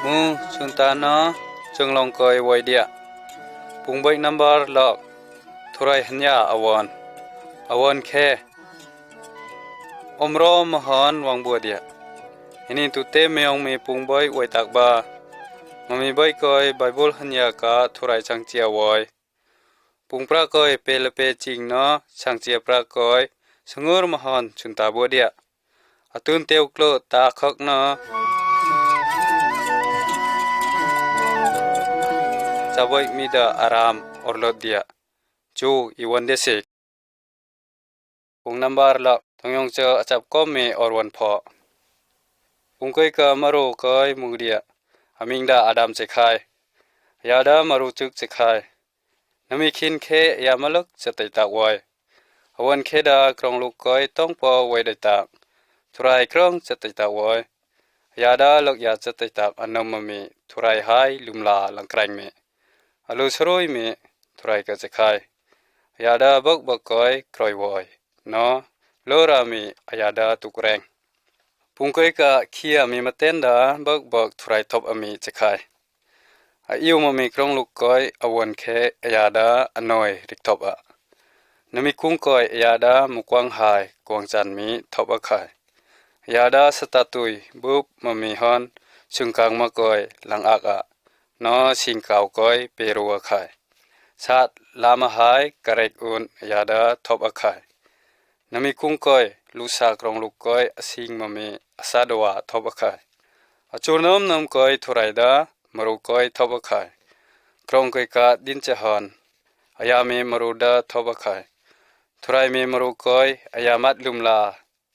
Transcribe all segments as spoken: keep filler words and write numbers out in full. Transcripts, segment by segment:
Mu chunta nơ, chơnglŏng kơi woi dia. Pŭng bai nambar lŏk, Thurai hnia awon. Awon khe ômro mơhon wang bua dia. Ini tŭ te mơyŏng mi pŭng bai woi tak ba. Mami bai kơi Baibol hnia ka Thurai chang chia woi. Pŭng pra kơi pe le pe ching nơ, chang chia pra kơi sơngør mơhon chunta bua dia. Atŭn teo klơ ta khŏk nơ. Sa bai mi da aram orlot dia. Chu i won de sik. Pŭng nambar lŏk, tong yong chơ achap kôm mi or won pho. Pŭng kơi ka maru kơi mŭng dia. Aming da Adam chê khai. Yada maru chuk chê khai. Nami khin khe ya malak chat tai tak woi. Awon khe da krong luk kơi tong po woi dai tak. Thurai krong chat tai tak woi. Yada lak ya chat tai tak anom mami Thurai hai lŭm la lang kreng mi. Alu srui mi Thurai ka chê khai. Yada bak bak kơi kroi woi. Nơ, lơ ra mi ayada tuk reng. Pŭng kơi ka khia mi maten da bak bak Thurai thop ami chê khai. A iu mami krong luk kơi awon khe ayada anoi rik thop a. Nami kung kơi ayada mukwang hai kwang chan mi thop a khai. Ayada sa ta tui bup mami hon sungkang ma kơi lang ak a. Nơ singkau kơi peru a khai. Sat lama hai karek un ayada thop a khai. Nami kung kơi lusa krong luk kơi asing mami asa dua thop a khai. Achur nơm nơm kơi Thurai da maru kơi thop a khai. Krong kơi ka din chê hon. Aya mi maru da thop a khai. Thurai mi maru kơi aya mat lŭm la.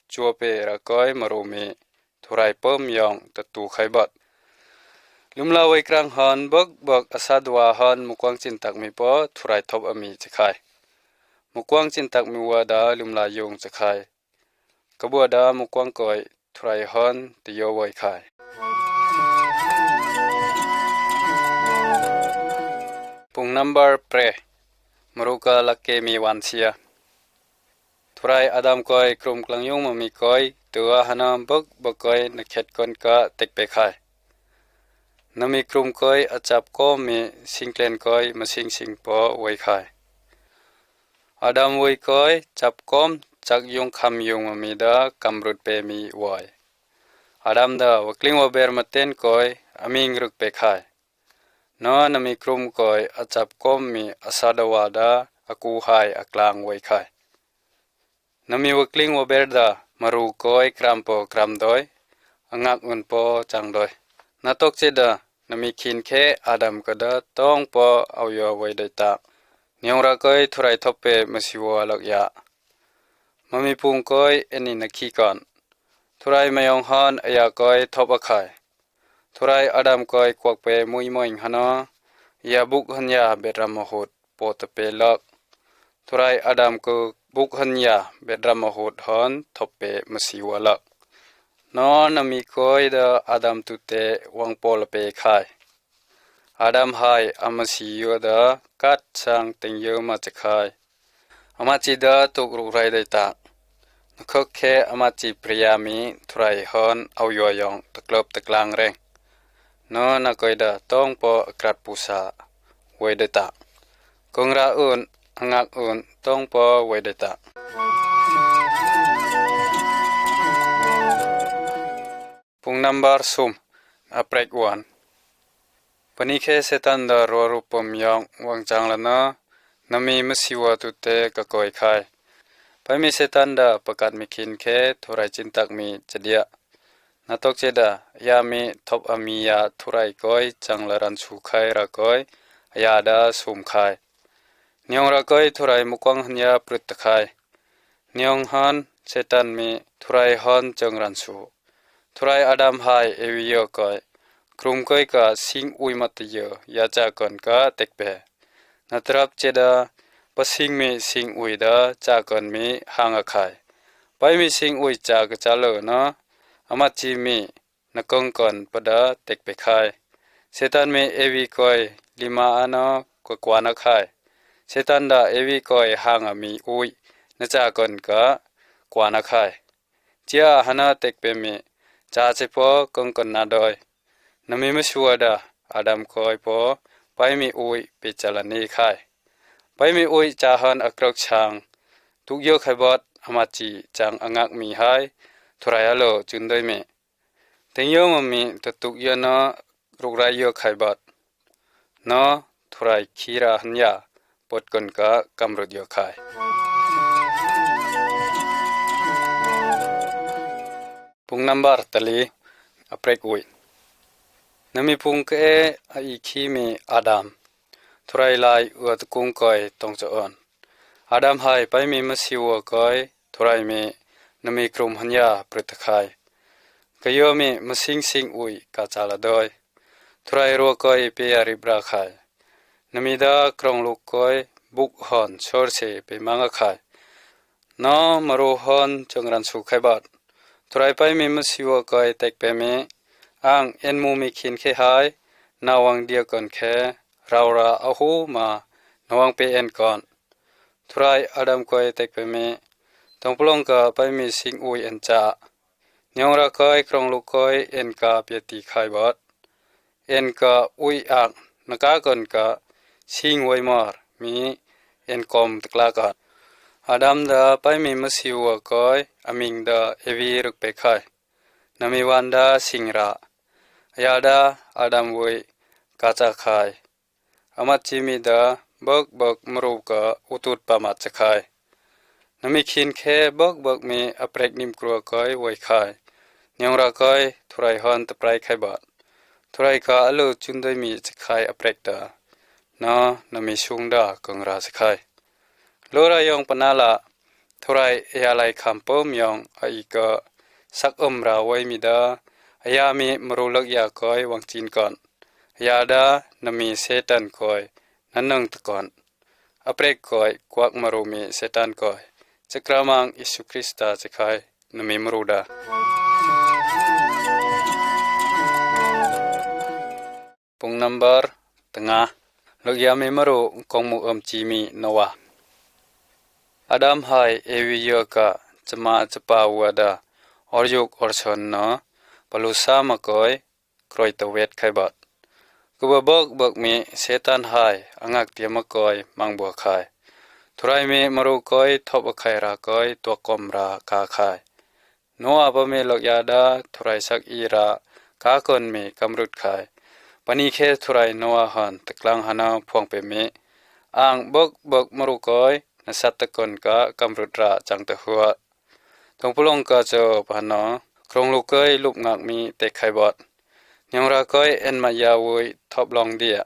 Chua pe ra kơi maru mi Thurai pơm yong tatu khai bot. Lŭm la wei krang hon bak bak asa dua hon mukwang chin tak mi po Thurai thop ami chê khai. Mukwang chin tak mi wa da lŭm la yong chê khai. Ka bua da mukwang kơi Thurai hon te yo woi khai. Pŭng nambar pre, maru ka lak ke mi wan sia. Thurai Adam kơi krum klang yong mami kơi, tua hana bak bak kơi na khet kon ka tek pe khai. Nami krum kơi achap kôm mi singklen kơi masing sing po woi khai. Adam woi kơi chap kôm chak yong kham yong mami da kam rut pe mi woi. Adam da wakling waber maten kơi aming ruk pe khai. Nơ nami krum kơi achap kôm mi asa dua da aku hai aklang woi khai. Nami wakling waber da maru kơi kram po kram doi, angak un po chang doi. Na tok che da nami khin khe Adam ka da tong po au yo woi dai tak. Niong ra kơi Thurai thop pe masi wa lak ya. Mami pŭng kơi eni na khi kon. Thurai mayong hon aya kơi thop a khai. Thurai Adam kơi kwak pe mui moing hana. Ya buk hon ya bet ram mahut po ta pe lak. Thurai Adam kơ buk hon ya bet ram mahut hon thop pe masi wa lak. Nơ nami kơi da Adam tŭ te wang po la pe khai. Adam hai amasi yo da kat sang teng yo ma chê khai. Ama chi da tuk ruk rai dai tak. Na khak khe ama chi pria mi Thurai hon au yo yong ta klop ta klang reng. Nơ na kơi da tong po akrat pusa woi dai tak. Kong ra un, angak un, tong po woi dai tak. Pŭng nambar sum, aprek wan. Pani khe Setan da rua rupom yong wang chang la nơ, nami masi wa tŭ te ka kơi khai. Pai mi Setan da pakat mi khin khe Thurai chin tak mi chê dia. Na tok che da, ya mi thop ami ya Thurai kơi chang la ran su khai ra kơi, ya da sum khai. Niong ra kơi Thurai mukwang hon ya prut ta khai. Niong hon Setan mi Thurai hon chang ran su. Thurai Adam hai Evi yo kơi. Krum kơi ka sing ui mat yo ya cha kon ka tek pe. Na trap che da pa sing mi sing ui da cha kon mi hang a khai. Pai mi sing ui cha ka cha lo na. Ama chi mi na kong kon pa da tek pe khai. Setan mi Evi kơi lima ano ka kwan a khai. Setan da Evi kơi hang a mi ui na cha kon ka kwan a khai. Chia hana tek pe mi cha che po kong kon na doi. Nami masiu dah Adam koi po, pai mi ŭi pechal a ne khai. Pai mi ŭi chahăn a krơ̆k sang, tuk yơ khai bot, amat chi chang a ngak mi hai, thurai a lo chundoi mi. Teng yơ ma mi ta tuk yơ na ruk rai yơ khai bot. Na thurai khira hăn ya, pôt kơn ka kamrut yơ khai. Pung number tali, a prek ŭi. Nami pung ke a i khi mi Adam. Thurai lai ua ta kung koi tong cha ôn. Adam hai pai mi masiu ua koi, thurai mi nami krum hăn ya prut ta khai. Ka yơ mi masing sing ŭi ka cha la doi. Thurai rua koi pe ya rip ra khai. Nami da krong luk koi buk hon sor se pe mang a khai. Na maru hon chong ran su khai bot. Thurai pai mi masiu ua koi tek pe mi. Ang en mu mi khin khe hai. Na wang dia kơn khe. Rau ra a hu ma. Na wang pe en kơn. Thurai Adam koi tek pe mi. Tong pulong ka pai mi sing ŭi en cha. Niong ra koi krong luk koi en ka pia ti khai bot. En ka ŭi ak na ka kơn ka sing wai mar mi en kom ta kla kơn. Adam da pai mi masiu ua koi a ming da Evi ruk pe khai. Nami wan da sing ra. Ya da Adam ŭi ka cha khai. Amat chi mi da bơk bơk mru ka utut pa mat cha khai. Nami khin khe bơk bơk mi a prek nim krua koi wai khai. Niong ra koi thurai hon ta prai khai bot. Thurai ka a lo chundoi mi cha khai a prek da. Na nami sung da kâng ra cha khai. Lo ra yong pa na la, thurai ya lai kham pơm yong a i ka sak ŭm ra wai mi da, a ya mi mru lak ya koi wang chin kơn. A ya da nami Setan koi, na nâng ta kơn. A prek koi, kuak mru mi Setan koi. Chakra mang Isu Krista cha khai, nami mru da. Pung number tnga. Lok ya mi mru kong mu ơm chi mi Noa. Adam hai Evi yơ ka chama chapa ua da. Or yuk or son na. Palu sa ma koi. Kroi ta wet khai bot. Kơ bơk bơk mi Setan hai. A ngak tia ma koi mang bua khai. Thurai mi mru koi thop a khai ra koi tuak kom ra ka khai. Noa pa mi lok ya da thurai sak i ra ka kơn mi kamrut khai. Pani khe thurai Noa hon ta klang hana phuang pe mi. Ang bok bok mru koi na sat ta kơn ka kamrut ra chang ta hua. Tong pulong ka cho pa hana krong luk koi lup ngak mi tek khai bot. Niong ra koi en ma ya ui thop long dia.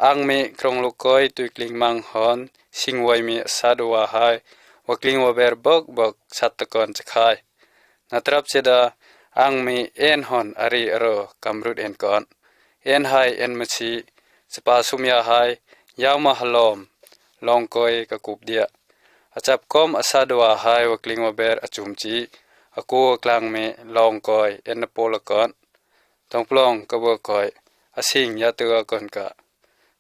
Ang mi krong luk koi tui kling mang hon sing wai mi sa dua hai wa kling wa ber bok bok sat ta kơn cha khai. Na trap cheda ang mi en hon ari aro kamrut en kơn. En hai en masi chapa sum ya hai yau ma halom long koi ka kup dia. A chap kom a sa dua hai wa kling wa ber a chum chi a ku a klang mi long koi en na pol a kơn. Tong pulong ka bua koi a sing ya tu a kơn ka.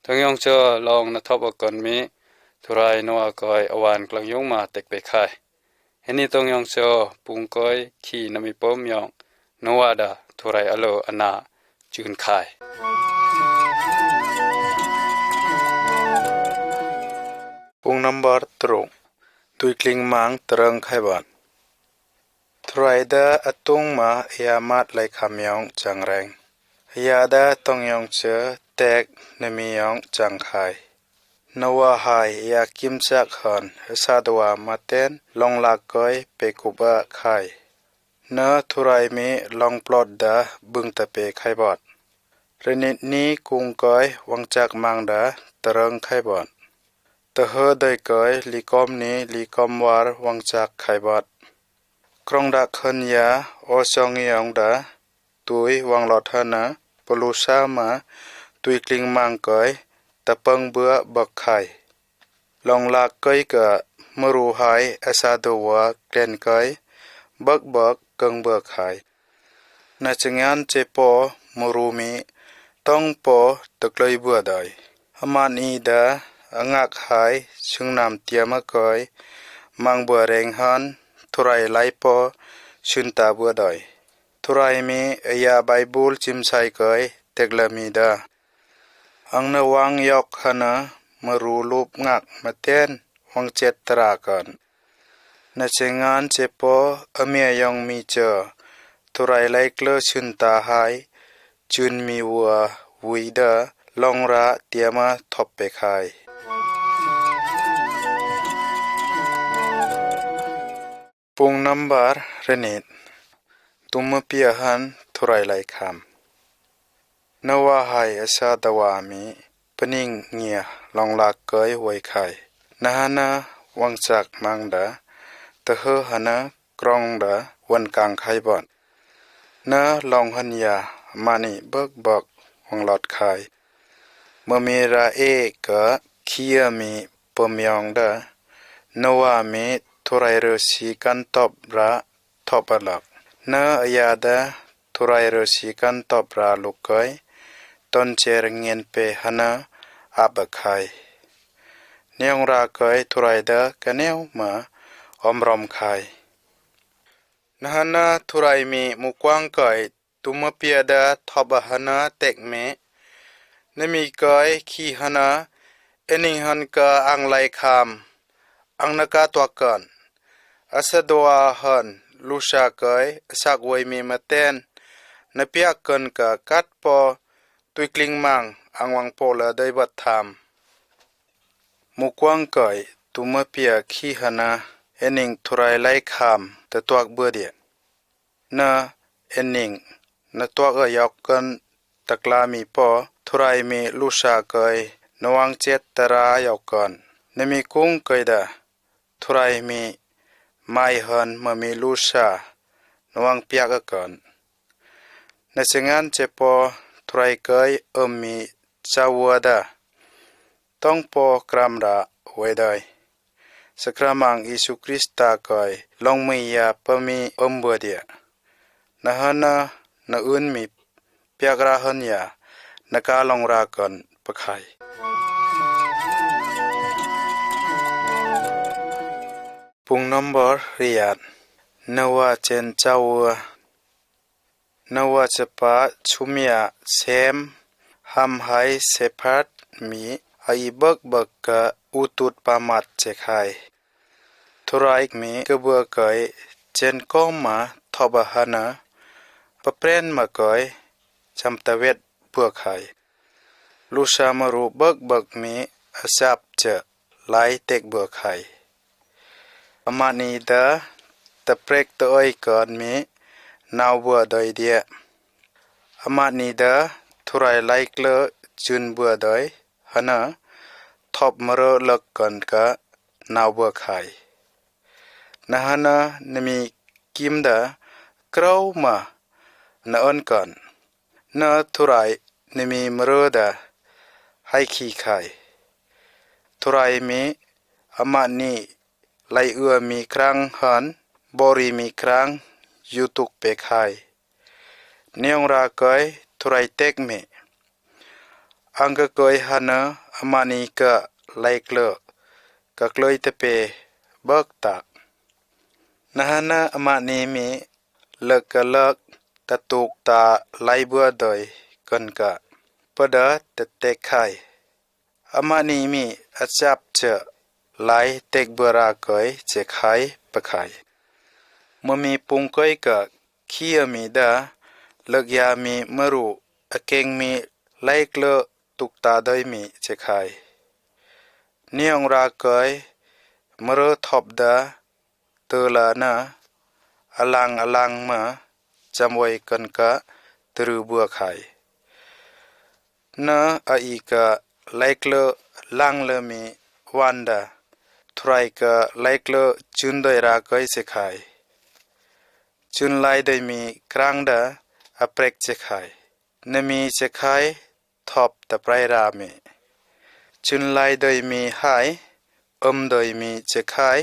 Tong yong cho long na thop a kơn mi thurai Noa koi a wan klang yong ma tek pe khai. Heni tong yong cho pung koi khi na mi pom yong Noa da thurai a lo a na chun khai. Pung number truk. Tui kling mang trơng khai ban. Thurai da a tung ma ya mat lai kham yong chang reng. Ya da tong yong chơ tek na mi yong chang khai. Noa hai ya kim chak hon a sa dua ma ten long lak koi pe kup a khai. Na thurai mi long plot da bưng ta pe khai bot. Renit ni kung koi wang chak mang da trơng khai bot. Ta hơ doi koi li kom ni li kom war wang chak khai bot. Krong da khân ya o song yong da tui wang lot hana polusa ma tui kling mang koi ta pâng bua bok khai. Long lak koi ka mru hai a sa dua klen koi bok bok kâng bua khai. Na chang yan che po mru mi tong po ta kloi bua doi. Haman i da a ngak hai sung nam tia ma koi mang bua reng hon thurai lai po sun ta bua doi. Thurai mi a ya Baibul chim sai koi tek lami da. Ang nawang yok hana maru lup ngak maten wang chet tara kan. Na chengan chepo amia yong mi che thurai laikle chun ta hai chun mi wa wui da long ra tiama thop pek hai. Pung nambar renit. Tuma pia han thurai lai kham. Nawa hai asa dawa mi pening ngia long lak kai wai khai. Nahana wangsak mang da, tehe hana krong da wan kang khai bon. Na long han ya mani bek bek wang lot khai. Mami ra e ka khia mi pemyong da, nawa mi thurai resi kan top ra thop alak. Na aya da thurai resi kan top ra lukai, ton cher ngien pe hana ap akhai. Neong ra kai thurai da kaneo ma om rom khai. Nahana thurai mi mukwang kai tuma pia da thop ahana tek me. Nami kai khi hana ening han ka ang lai kham. Ang naka tuak kan. Asa dua han lusa kai asak wai mi maten. Na piak kan ka kat po tui kling mang ang wang po la dai bat tham. Mukwang kai tuma pia khi hana ening thurai lai kham ta tuak bua dia. Na ening na tuak a yok kan takla mi po thurai mi lusa kai nawang chet tara yok kan. Nami kung kai da thurai mi mai han mami lusa nawang piak a kan. Na chengan chepo thurai kai ami chawa da. Tong po kram ra wai dai. Sakramang Isu Krista kai long mi ya pami om bua dia. Nahana na un mi piak ra han ya naka long ra kan pakhai. Pung nombor riat. Nawa chen chawa. Nawa chapa chumia sem ham hai sephat mi ai bek bek ka utut pamat chekhai. Thurai mi kebua kai chen koma thoba hana papren ma kai cham tawet bua khai. Lusa maru bek bek mi asap che lai tek bua khai. Amani da taprek ta oi kan mi nau bua doi dia. Amani da thurai laikle chun bua doi hana thop mara lak kan ka nau bua khai. Nahana nami kim da krau ma na on kan. Na thurai nami mara da hai khi khai. Thurai mi amani lai ua mi krang han bori mi krang yutuk pe khai. Neong ra kai thurai tek mi. Ang ka kai hana amani ka laikle ka kloi tepe bek tak. Nahana amani mi lek ka lek ta tuk ta lai bua doi kan ka pada ta tek khai. Amani mi asap che lai tek bua ra kai chekhai pakhai. Mami pung kai ka khia mi da lek ya mi maru akeng mi laikle tuk ta doi mi chekhai. Neong ra kai mara thop da tela na alang alang ma cham wai kan ka teru bua khai. Na ai ka laikle lang le mi wan da thurai ka laikle chun doi ra kai chekhai. Chun lai doi mi krang da aprek chekhai. Nami chekhai thop ta prai ra mi. Chun lai doi mi hai om doi mi chekhai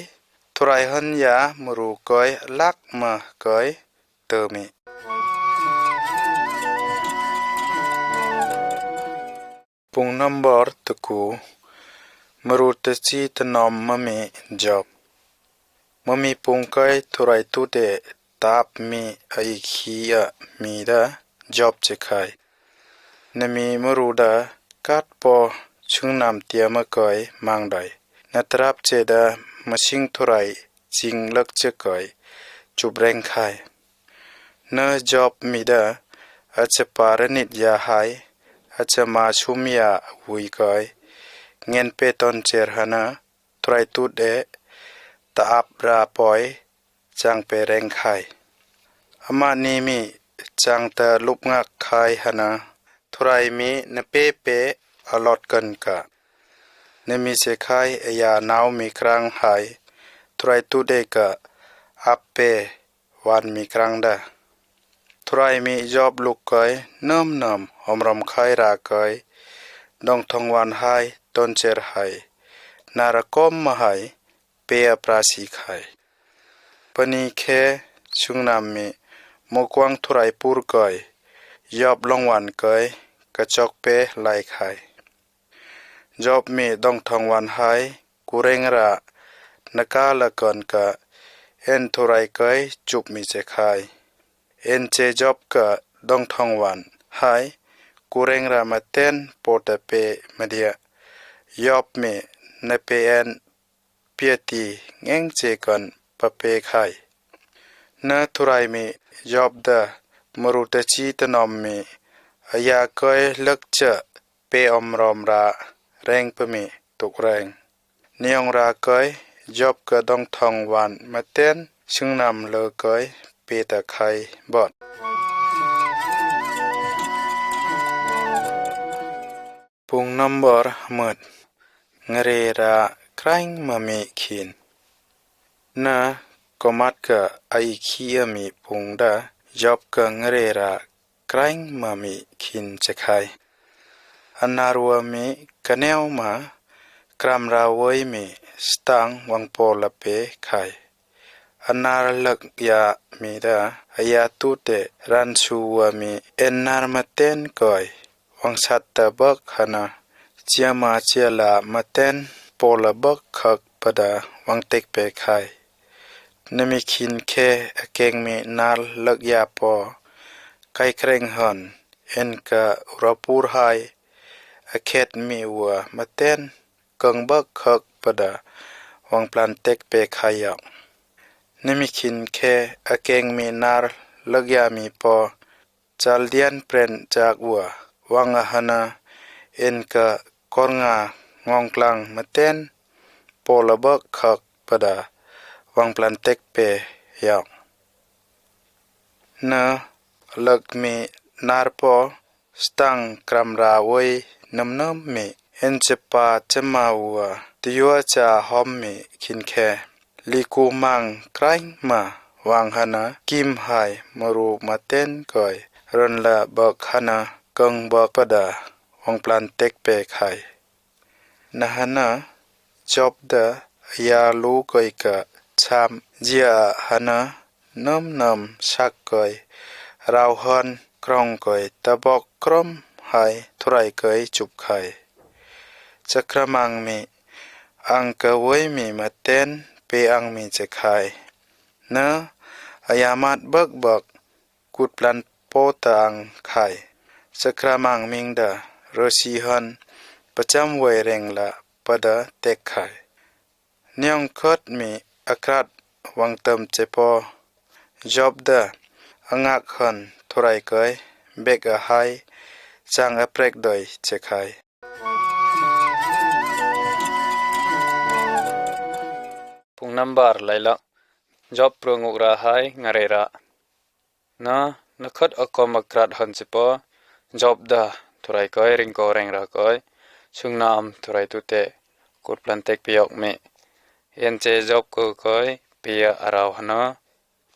thurai han ya maru kai lak ma kai te mi. Pung nombor teku. Maru te chi te nom mami Job. Mami pung kai thurai tute tap mi ai khi a mi da Job chekhai. Nami mơ ru đa katpho sŭng nam tia mơkơi mang đai. Na trăp che đa mơsing thurai jing lăk che kơi chup reng khai. Na Job mi đa, a che pa rơnit ya hai, a che ma sum ya vui kơi, ngen pe ton cher hana, thurai tut e, ta ăp ra poi, chang pe reng khai. Ama ni mi chang ta lup ngak khai hana, thurai mi na pe pe a lot kăn ka. Nami che khai a ya nau mi krang hai, thurai tut e ka ăp pe wan mi krang đa. Thurai mi Job lŭk kơi, nơm nơm, hom rom khai ra kơi, dŏng thŏng wan hai, ton cher hai. Na ra kom mă hai, pe a prasi khai. Pani khe, sŭng nam mi, mâu kuang thurai pur kơi, Job lŏng wan kơi, kachok pe lai khai. Job mi dŏng thŏng wan hai, ku reng ra, na ka la kăn ka, en thurai kơi, chup mi che khai. En che Job ka dŏng thŏng wan hai, ku reng ra mă ten po ta pe mă dia. Job mi na pe en pia ti ngeng che kăn pa pe khai. Na thurai mi Job đa mơ ru ta chi ta nơm mi, a ya kơi lăk che pe hom rom ra reng pơ mi tuk reng. Niong ra kơi, Job ka dŏng thŏng wan mă ten, sŭng nam lơ kơi, pe ta khai bơ̆t. Pŭng nơmbơr mơt. Ngre ra kraing mă mi khin. Na, kơmat ka ai khi a mi pŭng đa, Job ka ngre ra kraing mă mi khin che khai. Anar wa mi kaneo mă, kram ra wơi mi stang wang po la pe khai. Anar lăk ya mi đa, a ya tute ran su wa mi en nar mă ten kơi. Wang sat ta bơk hana, chia ma chia la mă ten, po la bơk khăk pă đa wang tek pe khai. Nami khin khe a keng mi nar lăk ya po, kai kreng hăn, en ka ura pur hai, a khet mi wa mă ten, kơng bơk khăk pă đa wang plan tek pe khai yŏk. Nami khin khe a keng mi nar lăk ya mi po, chal dian pren chak wa, wang a hana, en ka kor nga ngong klang mă ten, po la bơk khăk pă đa wang plan tek pe yŏk. Na lăk mi nar po, stang kram ra wơi nơm nơm mi, en che pa che ma wa, ti yua cha hom mi khin khe. Li ku mang kraing mă, wang hana, kim hai, mơ ru mă ten kơi, rơn la bơk hana, kơng bơk pă đa, wang plan tek pe khai. Na hana, Job đa, a ya lu kơi ka, cham, jia hana, nơm nơm sak kơi, rao hăn, krong kơi, ta bok krơm hai, thurai kơi, chup khai. Chakra mang mi, ang ka wơi mi mă ten, pe ang mi che khai. Na, a ya mat bơk bơk, kut plan po ta ang khai. Chakra mang ming đa, rơ si hăn, pă cham wơi reng la, pă đa tek khai. Niong khơt mi a krat wang tơm che po. Job đa, a ngak hăn, thurai kơi, bek a hai, chang a prek dơi che khai. Pŭng nơmbăr lai lăk. Job prơ nguk ra hai ngare ra. Na, na khơt a kơm a krat hăn che po, Job đa, thurai kơi, ring kơ reng ra kơi, sŭng nam thurai tute, kut plan tek pe yŏk mi. En che Job kơ kơi, pia a rao hana,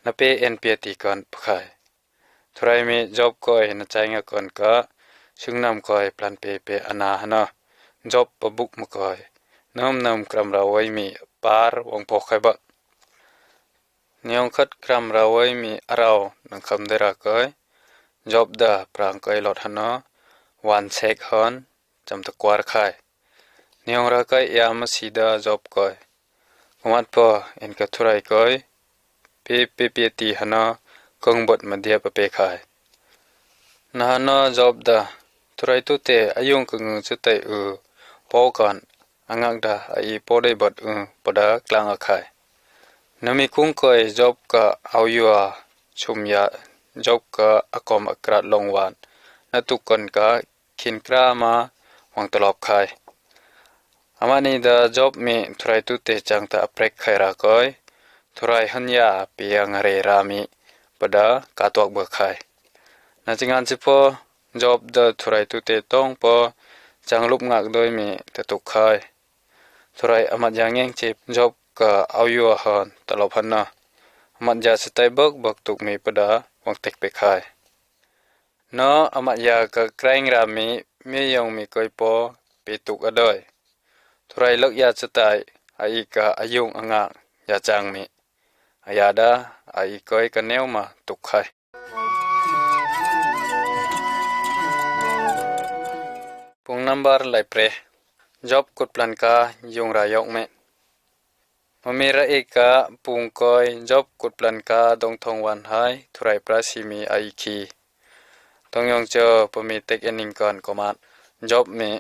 na pe en pia ti kăn pă khai. Thurai mi Job kơi na chai nga kăn ka, sŭng nam kơi plan pe pe ana hana, Job pă bŭk mă kơi. Nơm nơm kram ra wơi mi par wang po khai bơk. Niong khơt kram ra wơi mi a rao nang khăm dê ra kơi. Job đa prang kơi lot hana, wan sek hăn, cham ta kuar khai. Niong ra kơi ia mă si đa Job kơi. Kơmat pă en ka thurai kơi. Pe pe pia ti hana, kơng bơt mă dia pă pe khai. Na hana Job đa, Thuraitute ayung kngư chatai ư, pokăn angak da a i podei băt ư, pă da klang akhai. Nami kŭng koi Job kơ auyua sum ya, Job kơ akom akrat lŏng wan, na tuk kăn kơ khin kra ma wang tơlŏp khai. Amani da Job mi Thuraitute chang ta aprek khai ra koi, Thurai hăn ya pia ngare ra mi, pă da katuak bơh khai. Na chingan chipơ, Job da Thuraitute tong pơ chang lup ngak doi mi tơtuk khai. Thurai amat ya ngêng chip Job kơ auyua hăn tơlŏp hăn na. Amat ya chatai bơk bơk tuk mi pă da wang tek pe khai. Na amat ya kơ kreng ra mi, mi yong mi koi pơ pe tuk adoi. Thurai lăk ya chatai, a i kơ ayung angak ya chang mi. Aya da a i koi kơneo ma tuk khai. Pŭng nơmbăr lai pre. Job kŭt plan ka yung ra yok me. Mami ra e ka pŭng koi Job kŭt plan ka dong thong wan hai, Thurai prasi mi a i khi. Tong yong chơ pami tek ening kăn kơ mat. Job mi,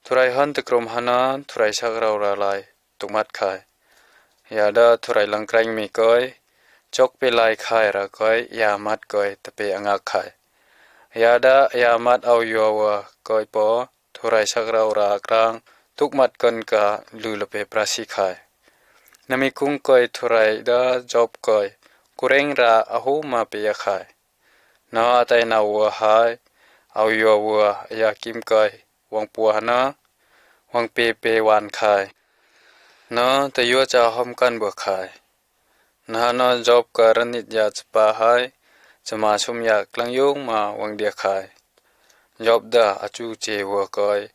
Thurai hăn tơkrŭm hăn na, Thurai sak rau ra lai tuk mat khai. Ya da Thurai lăng kreng mi koi, chok pe lai khai ra koi, ya mat koi, tơpe angak khai. Ya da ya mat auyua wa koi pơ, Thurai sak rau ra krang, tuk mat kăn kơ lu lơpe prasi khai. Nami kŭng koi Thurai da Job koi, kŭreng ra ahu ma pe ya khai. Na atai nau wa hai, auyua wa ya kim koi, wang pua hăn na, wang pe pe wan khai. Na tơyua cha hom kăn bơh khai. Na hăn na Job kơ rơnit ya chapa hai, chama sum ya klang yung ma wang dia khai. Job da achu che wa koi,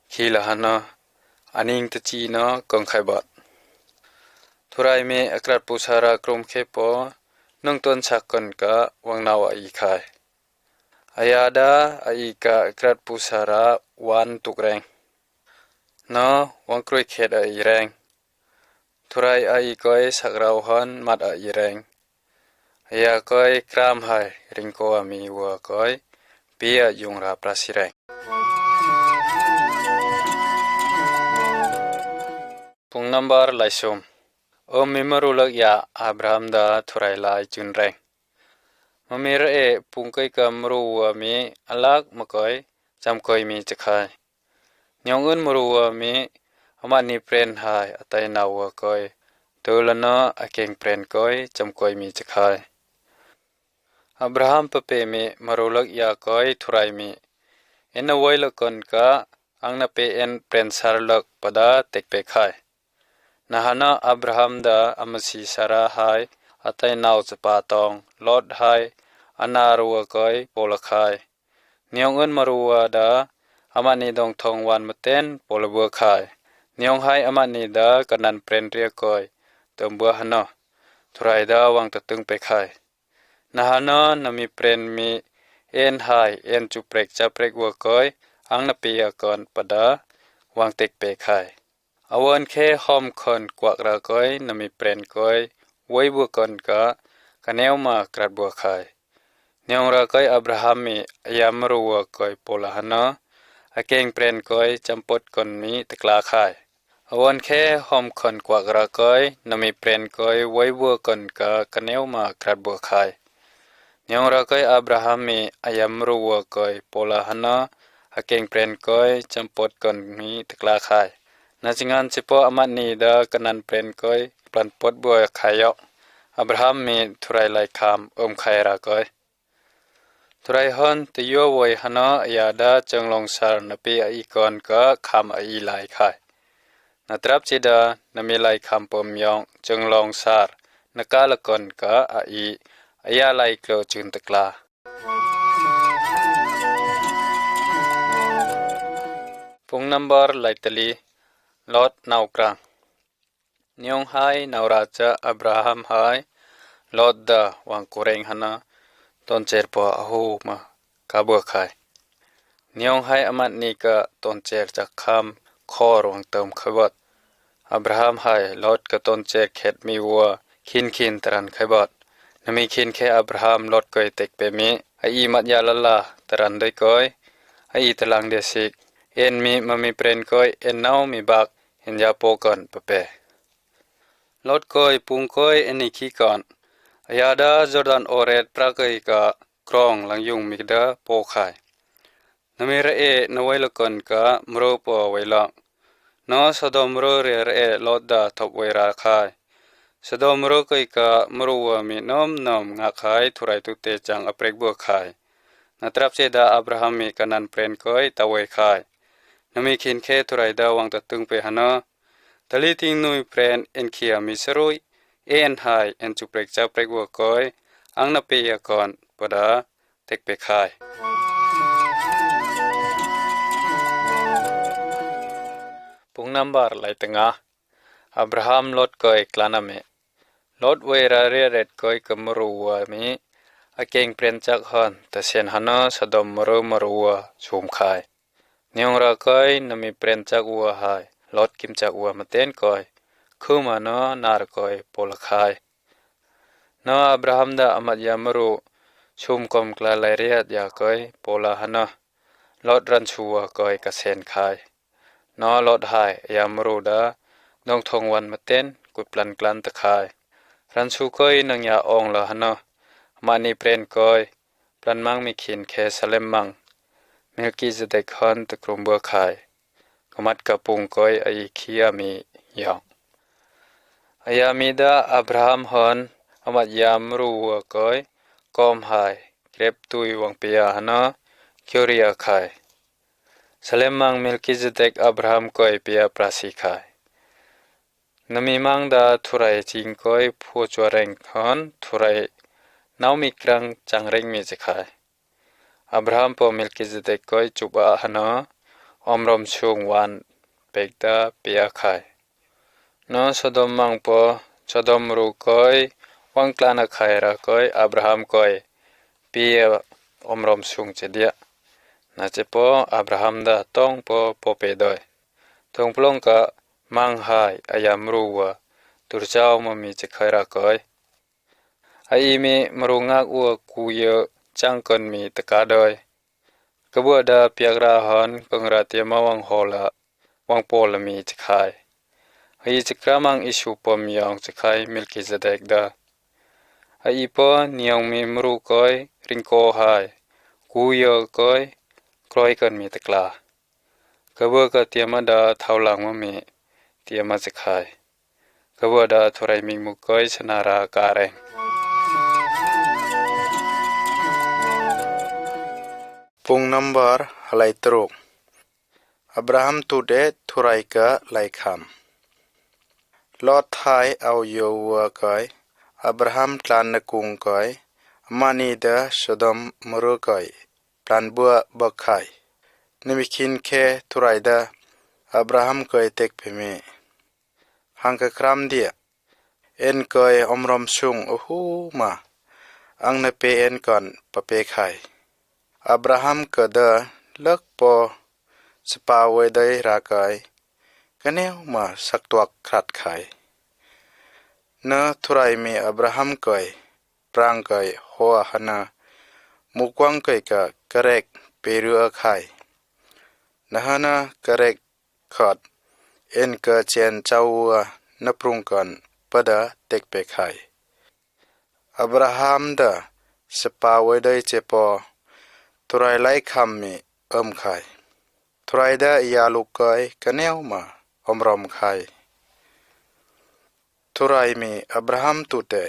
khi la hăn na, aning tơchi na kơng khai băt. Thurai mi akrat pu sara krŭm khe pơ, nung ton sak kăn kơ wang nau a i khai. Aya da a i kơ akrat pu sara wan tuk reng. Na wang krui khet a i reng. Thurai a i koi sak rau hăn mat a i reng. Aya koi kram hai ring ko a mi wa koi, pia yung ra prasi reng. Pŭng nơmbăr lai sum. Ơ mi mrô lăk ya Abraham da Thurai lai chun reng. Mami ra e pŭng koi kơ mrô wa mi alak ma koi, chăm koi mi chakhai. Niong ŭn mrô wa mi, amat ni pren hai, atai nau wa koi, tơ la na akeng pren koi, chăm koi mi chakhai. Abraham pơpe mi mrô lăk ya koi Thurai mi. En na wai lăk kăn kơ, ang na pe en pren sar lăk pă da tek pe khai. Na hăn na Abraham da amasi Sara hai, atai nau chapa tong, Lot hai, ana rua koi, pôla khai. Niong ŭn mrô wa da, amat ni dong thong wan mten, pôla bua khai. Niong hai amat ni da, Kanan pren ria koi, tơm bua hăn na. Thurai da wang tơtâng pe khai. Na hăn na nami pren mi en hai, en chuprek chaprek wa koi, ang na pe a kăn pă da, wang tek pe khai. Awan khe hom khon kwak ra koi, nami pren koi, wai bua kăn kơ, kaneo ma krat bua khai. Niong ra koi Abraham mi, aya mrô wa koi pôla hăn na, akeng pren koi, champot kăn mi tơkla khai. Awan khe hom khon kwak ra koi, nami pren koi, wai bua kăn kơ, kaneo ma krat bua khai. Niong ra koi Abraham mi, aya mrô wa koi pôla hăn na, akeng pren koi, champot kăn mi tơkla khai. Na chingan chipo amat ni da Kanan pren koi, plan pot bua khai yok. Abraham mi Thurai lai kham, ŭm khai ra koi. Thurai hăn, tơ yua wai hăn na, aya da châng long sar na pe a i kăn kơ kham a i lai khai. Na trap chi da, nami lai kham pơm yong, châng long sar, na kala kăn kơ a i, aya lai klô chun tơkla. Pŭng nơmbăr lai tơli, Lot nau krang. Niong hai nau raja Abraham hai, Lot da wang kureng hăn na, ton cher pô ahu ma, ka bua khai. Niong hai amat ni kơ ton cher chak kham, khor wang tơm khai bot. Abraham hai, Lot kơ ton cher khet mi wa, khin khin tơran khai bot. Nami khin khe Abraham Lot koi tek pe mi, a i mat ya lala, tơran doi koi. a i tlang dia sik. En mi mami pren koi en nau mi bak en ya po kon pape. Lot koi pung koi en i ki kon. A ya da Jordan oret pra koi ka krong lang yung mi da po khai. Na mi re e na wai lo kon ka mro po wai lo. No Sodom mro re re e Lot da thop wai ra khai. Sodom mro koi ka mro wa mi nom nom nga khai thurai tu te chang a prek bua khai. Na trap se da Abraham mi Kanan pren koi ta wai khai. Na mi khin khe thurai da wang ta tung pe hano. Tali ting nui pren en khia mi sarui. En hai en chu prek cha prek bua koi. Ang na pe ya kon pada tek pe khai. Pung nambar lai tanga. Abraham Lot koi klana me. Lot wai ra ria ret koi ka mro wa mi. A keng pren chak hon ta sen hano Sodom mro mro wa sum khai. Niong ra koi na mi pren chak wa hai Lot kim chak wa maten koi. Khuma no nar koi pola khai. No Abraham da amat ya mro sum kom kla lai riat ya koi pola hano. Lot ran chu wa koi ka sen khai. No Lot hai ya mro da dong thong wan maten kut plan klan ta khai. Ran chu koi nang ya ong la hano. Mani pren koi plan mang mi khin khe salem mang. Melkizedek hon ta krum bua khai. Kamat ka pung koi a i khia mi yong. A ya mi da Abraham hon amat ya mro wa koi kom hai krep tui wang pia hano kioria khai. Salem mang Melkizedek Abraham koi pia prasi khai. Na mi mang da thurai ching koi phu chua reng hon thurai nau mi krang chang reng mi chi khai. Abraham po Melkizedek koi chup a hano om rom sung wan pek da pia khai. No Sodom mang po Sodom ru koi wang klana khai ra koi Abraham koi pia om rom sung che dia. Na che po Abraham da tong po po pe doi. Tong plong ka mang hai a ya mru wa tur chau ma mi che khai ra koi. A i mi mru ngak wa ku ya chang kon mi ta ka doi. Ka bua da piak ra hon kong ra tia ma wang hola wang pola mi che khai. A i che kra mang i su pom yong che khai Melkizedek da. A i po niong mi mru koi ring ko hai ku ya koi kroi kon mi ta kla. Ka bua ka tia ma da thau lang ma mi tia ma che khai. Ka bua da thurai mik muk koi sana ra ka reng. Pung nambar halai truk. Abraham tu de thurai ka lai kham. Lot hai au yo wa koi Abraham tlan na kung koi mani da Sodom mru koi plan bua bok khai. Nimi khin khe thurai da Abraham koi tek pe mi. Hang ka kram dia. En koi om rom sung uhu ma. Ang na pe en kon pa pe khai. Abraham ka da lak po sapa wai dai ra koi. Ka neo ma sak tuak krat khai. Na thurai mi Abraham koi prang koi hoa hana mukwang koi ka karek peru a khai. Na hana karek khot en ka chen chau a na prung kon pada tek pe khai. Abraham da sapa wai dai che po thurai lai kham mi om khai. Thurai da ya luk koi ka neo ma om rom khai. Thurai mi Abraham tu te.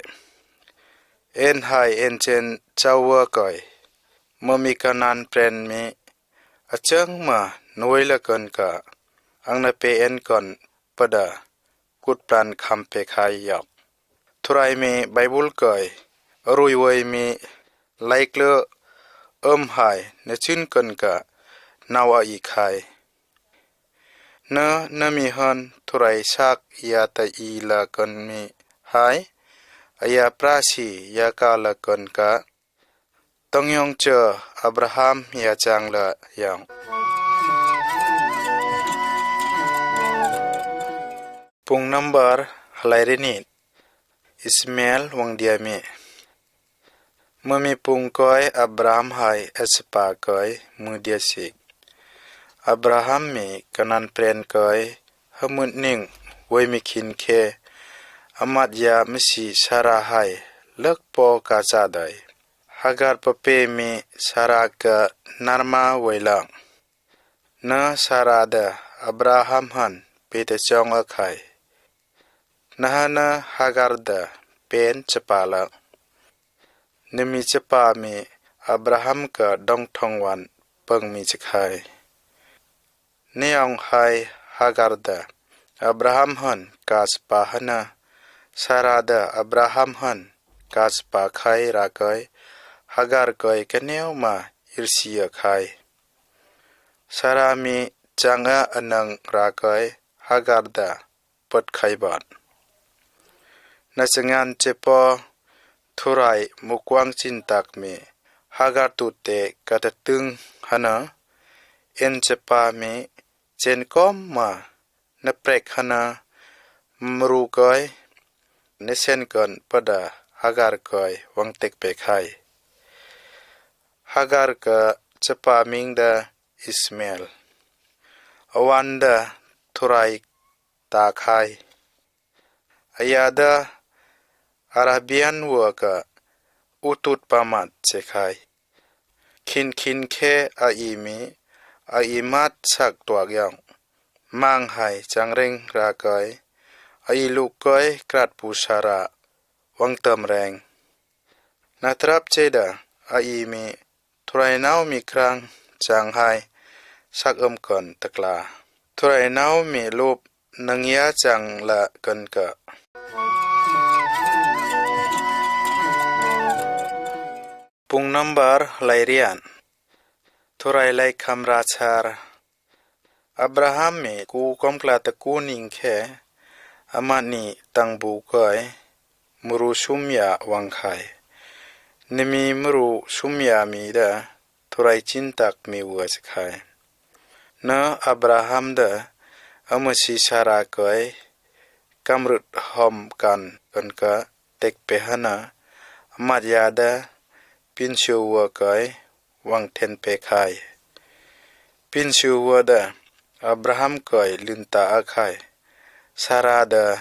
En hai en chen chau wa koi. Ma mi Kanan pren mi a chang ma nuai la kon ka. Ang na pe en kon pada kut plan kham pe khai yok. Thurai mi Baibul koi a rui wai mi lai kle om hai na chun kon ka nau a i khai. Na na mi hon thurai sak ya ta i la kon mi hai a ya prasi ya ka la kon ka. Tong yong che Abraham ya chang la yong. Pung nambar halai rinit. Ismael wang dia mi. Ma mi pung koi Abraham hai a sapa koi mu dia sik. Abraham mi kananpren kơi hmâ ning wei mi khin khe, amat ya masi Sara hai lak po ka cha dai. Hagar pape mi Sara kơ narma wei lak. Na Sara dă Abraham han pete chong akhai. Nahana Hagar dă pen chapa lak. Nimi chapa mi Abraham kơ dong thong wan pâng mi chakhai. Neong hai Hagar dă Abraham han ka chapa hana, Sara dă Abraham han ka chapa khai rakơi, Hagar kơi kơ neo ma irsi akhai. Sara mi chang a anang rakơi, Hagar dă păt khai bat. Na chang an chepo thurai mukwang chintak mi Hagar tute kata tâng hana, en chepa mi chen kom ma na prek hana mru kơi, na sen kơn păda Hagar kơi wang tek pe khai. Hagar kơ chepa ming dă Ismael. Awan dă thurai ta khai. Aya dă Arabian wa kơ utut pamat chekhai. Khin khin khe a i mi, a i mat sak tuak yong. Mang hai chang reng rakơi, a i luk kơi krat pu Sara wang tơm reng. Na trap che dă a i mi thurai nau mi krang chang hai sak ơm kơn tơkla. Thurai nau mi lup nang ya chang la kơn kă. Pung number lai rian. Thurai lai kham ra char. Abraham mi ku kom kla ta ku ning khe, amat ni tang bu kơi, mru sum ya wang khai. Nimi mru sum ya mi dă, thurai chintak mi wa chakhai. Na Abraham dă, amasi Sara kơi, kamrut hom kan kơn kă, tek pe hana, amat ya dă, pinsiu wa kơi, wang then pe khai. Pinsiu wa dă, Abraham kơi lynta akhai. Sara dă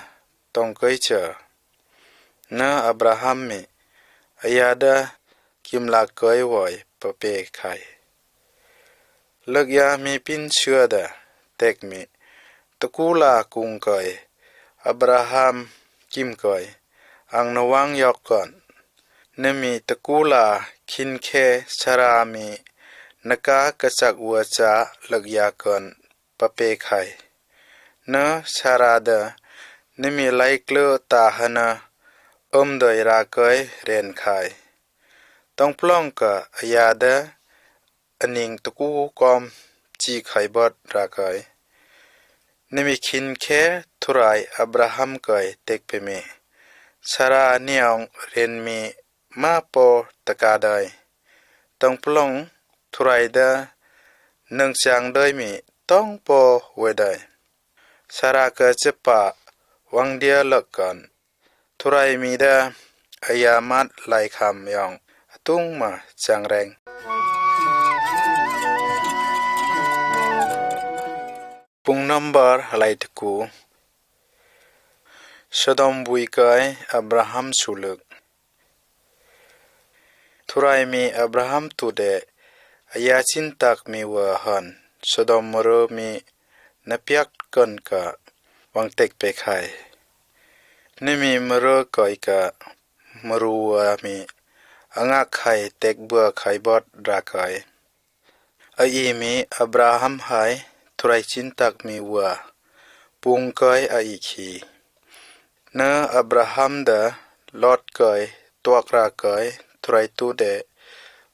tong kơi chơ. Na Abraham mi, aya dă kim la kơi woi păpe khai. Lak ya mi pinsiu dă, tek mi, tơkula kung kơi, Abraham kim kơi, ang na wang yok kơn. Nimi tơkula khin khe Sara mi, naka kachak wa cha lak ya kơn păpe khai. Na Sara dă, nimi lai klơ ta hana, ơm dơi rakơi ren khai. Tong plong kă aya dă, aning tơku kom chi khai bơt rakơi. Nimi khin khe thurai Abraham kơi tek pe mi. Sara neong ren mi ma po tơka dơi. Tong plong thurai dă nâng chang dơi mi tong po we dơi. Sara kơ chepa wang dia lak kơn. Thurai mi dă aya mat lai kham yong atung ma chang reng. Pung number lai tơku. Sodom bui kơi Abraham suluk. Thurai mi Abraham tŭ dê, aya chintak mi wa hăn, Sodom mrơ mi na piak kăn ka wang tek pek hai. Nimi mrơ kơi ka mrơ wa mi angak hai tek bua khai bot ra kơi. A i mi Abraham hai, thurai chintak mi wa pung kơi a i khi. Na Abraham da Lot kơi, tuak ra kơi, thurai tŭ dê,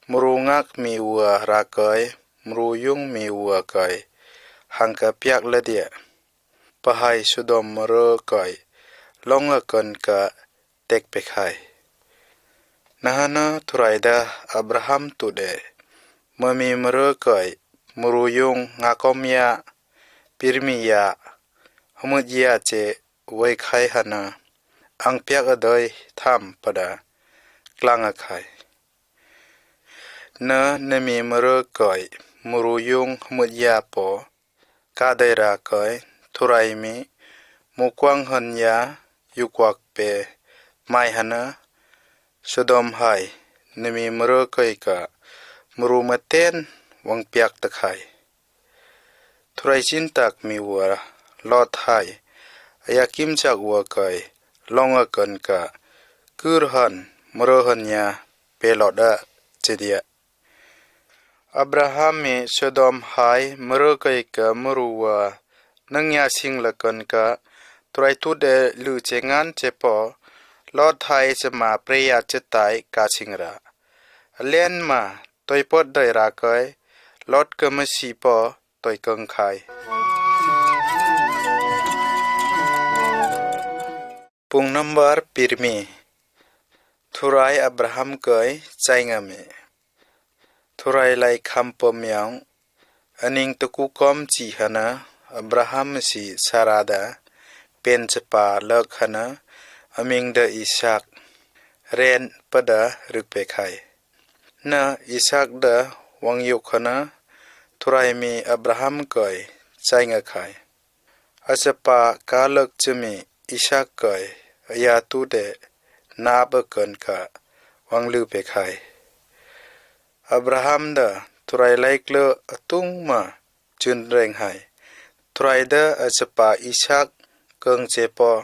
mrơ ngak mi wa ra kơi, mrơ yung mi wa kơi, hăng ka piak lơ dê. Pahai Sodom mrơ kơi, long a kăn ka tek pek hai. Nahana thurai da Abraham tŭ dê, mami mrơ kơi, mrơ yung ngak om ya, pir mi ya, hmut ya che, wai khai hana, ang piak a dơi tham pada, klang a khai. Na nami mrơ kơi, mru yung hmut ya po, ka dei ra kơi, Thurai mi, mu kuang hăn ya, yu kuak pe, mai hăn a, Sodom hai, nami mrơ kơi ka, mru mtên, wang piak tăk hai. Thurai chin tak mi wa, Lot hai, aya kim chak wa kơi, long a kăn ka, kưr hăn, mrơ hăn ya, pe Lot a, chê dia. Abraham mi Sodom hai mrơ kơi ka mru wa nâng ya sing la kăn ka, Thurai tŭ de lu chê ngan chê po, Lot hai chê ma pre ya chê tai ka sing ra. Alen ma, tui pôt dei ra kơi, Lot ka masi po, tui kâng khai. Pŭng nơmbar pir mi. Thurai Abraham kơi, chai nga mi. Thurai lai kham pơm yong, aning tŭ ku kôm chi hăn a, Abraham si Sara da, pen chapa lăk hăn a, aming da Isak, ren pơda rŭk pe khai. Na Isak da wang yŭk hăn a, Thurai mi Abraham kơi, chai nga khai. A chapa ka lăk chami Isak kơi, aya tŭ de, nap a kăn ka, wang lư pe khai. Abraham da, Thurai lai klơ atung ma, chun reng hai. Thurai da a chapa Isak, kâng chê po,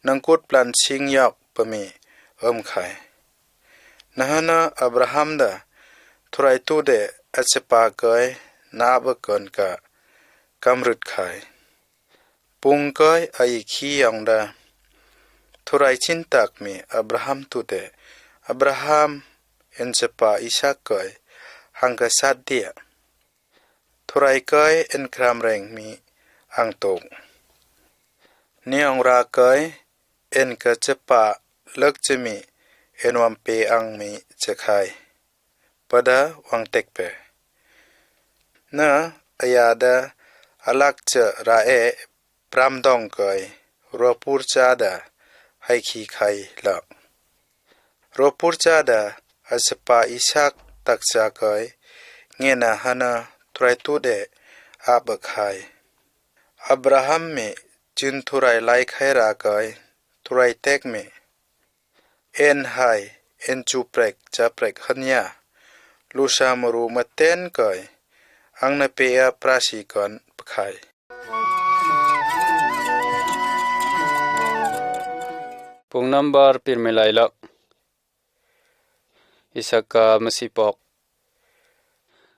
nâng kŭt plan sing yŏk pami, ơm khai. Na hăn a Abraham da, Thurai tŭ de, a chapa kơi, nap a kăn ka, kam rŭt khai. Pŭng kơi a i khi yong da. Thurai chin tak mi Abraham tŭ de. Abraham en chapa Isak kơi. Hăng ka sat dia. Thurai kơi en kram reng mi ang tŭk. Ni ong ra kơi en ka chapa lăk chami en wam pe ang mi chê khai. Pơda wang tek pe. Na aya da alak chê ra e pram dong kơi, ruapur cha da hai khi khai lăk. Ruapur cha da a chapa Isak tak cha kơi, nge na hăn a Thurai tŭ de ap a khai. Abraham mi chun Thurai lai khai ra kơi, Thurai tek mi. En hai, en chu prek, cha prek hăn ya. Lu sa mru mtên kơi. Ang na pe a prasi kăn pơkhai. Pŭng nơmbar pir mi lai lăk. Isak ka masi pŏk.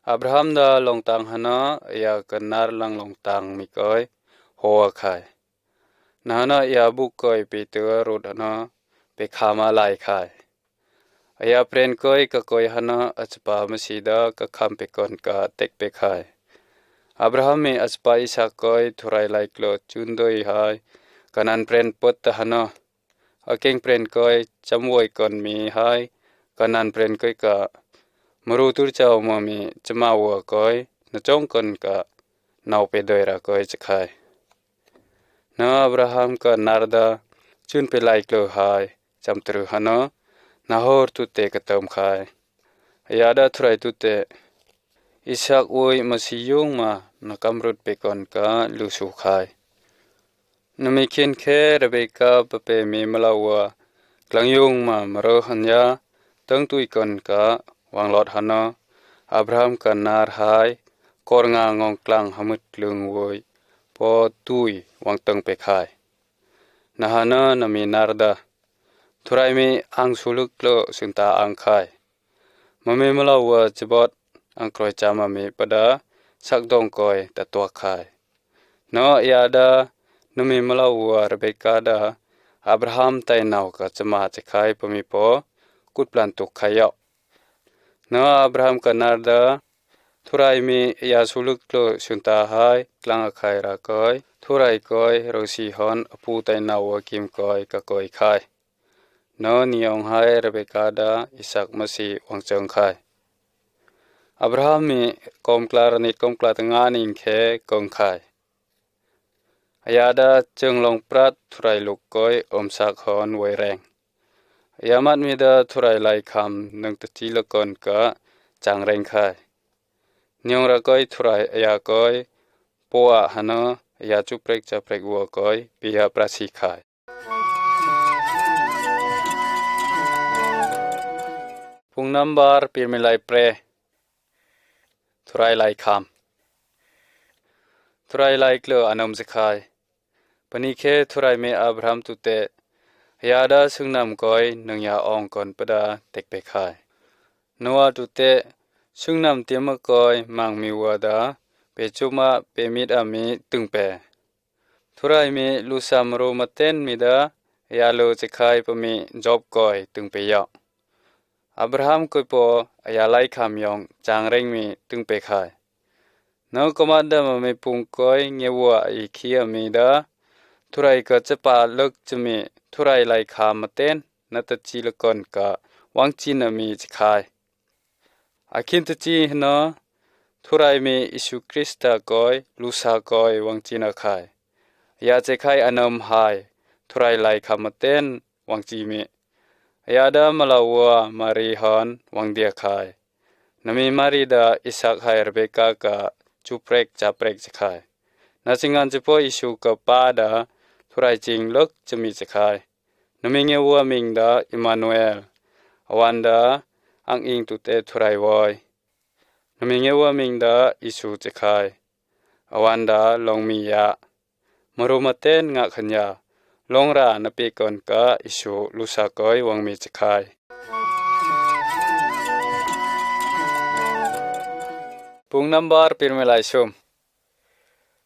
Abraham da lŏng tang hăn a, aya kơ nar lăng lŏng tang mi kơi, hô a khai. Na hăn a aya bŭk kơi pe tơ rŭt hăn a, pe kham a lai khai. Aya pren kơi ka kơi hăn a a chapa masi da ka kham pe kăn ka tek pe khai. Abraham mi a chapa Isak kơi Thurai lai klơ chun dơi hai, Kanan pren pơ̆t ta hăn a. A keng pren kơi chăm wơi kăn mi hai, Kanan pren kơi ka. Mru tur chau ma mi chama wa kơi, na chong kăn ka. Nau pe dơi ra kơi chê khai. Na Abraham ka nar da, chun pe lai klơ hai, chăm tru hăn a, Nahor tŭ te ka tơm khai. Aya da Thurai tŭ te, Isak ui masi yung ma, na kam rŭt pe kăn ka lu su khai. Na mi khin khe Rebeka pơpe mi mla wa, klang yung ma mrơ hăn ya, tơng tui kăn ka, wang Lot hăn a, Abraham ka nar hai, kor nga ngŏng klang hmưt klưng wơi, pô tui wang tơng pe khai. Na hăn a na mi nar da. Thurai mi ang suluk klơ sưng ta ang khai. Ma mi mla wa chibot ang kroi cha ma mi pơda sak dong kơi ta tuak khai. Na aya da na mi mla wa Rebeka da Abraham tai nau ka chama chê khai pă mi pô kŭt plan tŭk khai yŏ. Na Abraham ka nar da Thurai mi aya suluk klơ sưng ta hai klang a khai ra kơi. Thurai kơi rơsi hon apu tai nau wa kim kơi ka kơi khai. Na ni ong hai Rebeka da Isak masi wang chơng khai. Abraham mi kôm kla rnit kôm kla tnga ning khe kơng khai. Aya da chơng lŏng prat Thurai lŭk kơi ôm sak hon wơi reng. Aya mat mi da Thurai lai khăm nâng ta chi lơ kăn ka chang reng khai. Niong rakoi thurai aya koi poa hana aya chuprek chaprek ua koi pia prasi khai. Pung nambar pirmi lai pre. Thurai lai kham. Thurai lai klơ anom zikhai. Pani khe thurai mi Abraham tute yada sungnam koi nangya ong kon pada tekpe khai. Noa tute sungnam tiama koi mang mi wada pe chuma pe mit ami tungpe. Thurai mi lusam ru maten mi da yalo zikhai pami Job koi tungpe yau. Abraham koi po aya lai kham yong chang reng mi tungpe khai. No komat da mami pung koi nge wa i khi ami da thurai ka chapa lok chami thurai lai kham maten na tachi lakon ka wangchin ami zikhai. Akhin tachi hna thurai mi Isu Krista koi lusa koi wangchin akhai. Ya zikhai anom hai thurai lai kham maten wangchi mi. Yada malawa Mari hon wangdia khai. Nami Mari da Isak hai Rebeka ka chuprek chaprek zikhai. Na singan zipo Isu ka pa da thurai ching lok chami zikhai. Nami nge wa ming da Immanuel. Awan da ang ing tute thurai woi. Nami nge wa ming da Isu zikhai. Awan da long mi ya. Maru maten ngak hanya. Long ra na pe kon ka Isu lusa koi wang mi zikhai. Pung nambar pirmi lai sum.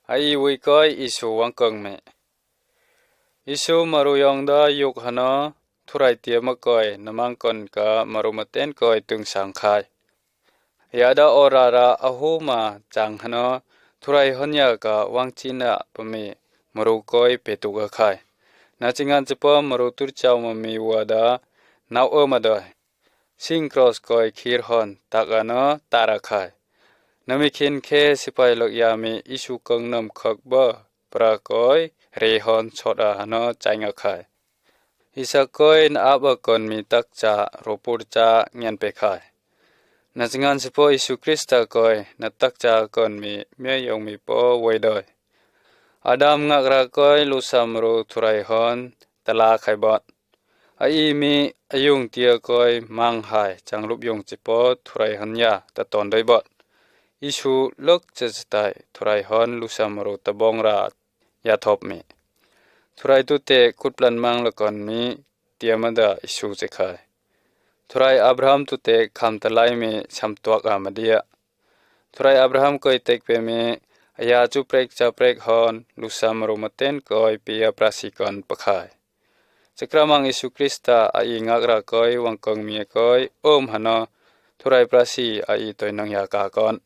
Ai wui koi Isu wang kong mi. Isu maru yong da yuk hana thurai tiama koi na mang kon ka maru maten koi tung sang khai. Yada ora ra ahu ma chang hana thurai hanya ka wangchin a pami maru koi petuk akhai. Na singan zipo maru tur chau mami wada nau o ma doi. Sing kros koi khir hon tak ano tara khai. Nami khin khe sipai lok yami Isu kong nam khok ba pra koi re hon chot a hana chaing akhai. Isak koi na ap akon mi tak cha ropur cha ngen pe khai. Na singan sipo Isu Krista koi na tak cha akon mi mia yong mi po woi doi. Adam ngak ra koi lusam ru thurai hon tala khai bot. A i mi ayung tia koi mang hai chang lup yung zipo thurai hon ya ta ton doi bot. Isu lok cha zitai thurai hon lusam ru tabong ra ya thop mi. Thurai tute kutplan mang lakon mi tiama da Isu zikhai. Thurai Abraham tute kham talai mi sam tuak a madia. Thurai Abraham koi tekpe mi aya chuprek chaprek hon lusam ru maten koi pia prasi kon pakhai. Chakramang Isu Krista a i ngak ra koi wang kong mi koi om hana thurai prasi a i toi nang ya ka kon.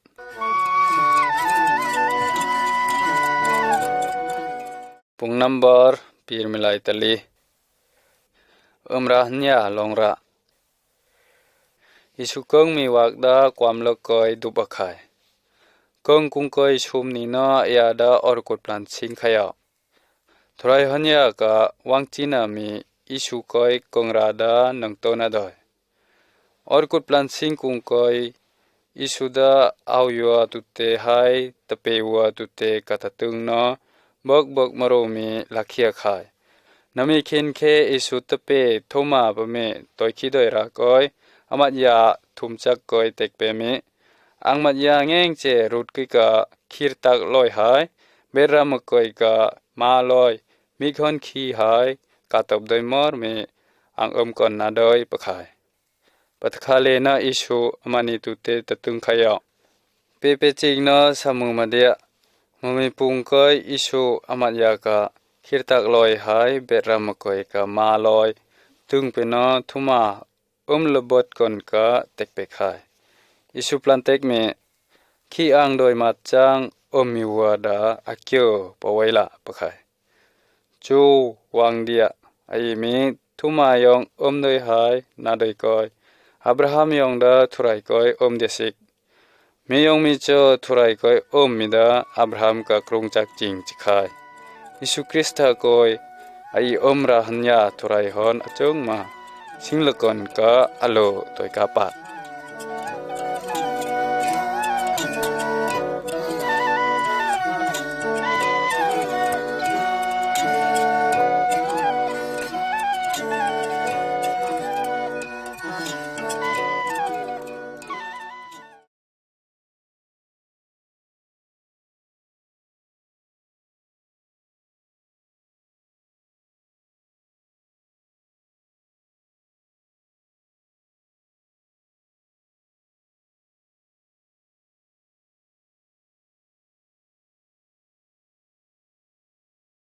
Pung nambar pirmi lai tali. Om ra hanya long ra. Isu kong mi wak da kuam lok koi dup akhai. Kong kung koi sum ni na yada or kutplan sing khai au. Thurai hanya ka wangchin a mi Isu koi kong ra da nang to na doi. Or kutplan sing kung koi Isu da au yua tute hai tape ua tute ka tatung na bok bok maru mi lakhi akhai. Nami khin khe Isu tape thuma pami toi khi doi ra koi amat ya thum chak koi tekpe mi. Ang mat ya ngeng che rut ki ka khir tak loi hai bet ra ma koi ka ma loi mik hon khi hai ka top doi mor mi ang om kon na doi pakhai. Patkha le na Isu amani tute tatung khai au. Pepe ching na samu madia. Mami pung koi Isu amat ya ka khir tak loi hai bet ra ma koi ka ma loi tung pe na thuma om labot kon ka tekpe khai. Isu plan tek mi khi ang doi mat chang om mi wada akio pawai la pakhai. Chu wang dia a i mi thuma yong om doi hai na doi koi. Abraham yong da thurai koi om dia sik. Mi yong mi cho thurai koi om mi da Abraham ka krung chak ching chikhai. Isu Krista koi a i om ra hanya thurai hon achung ma sing lakon ka alo toi ka pat.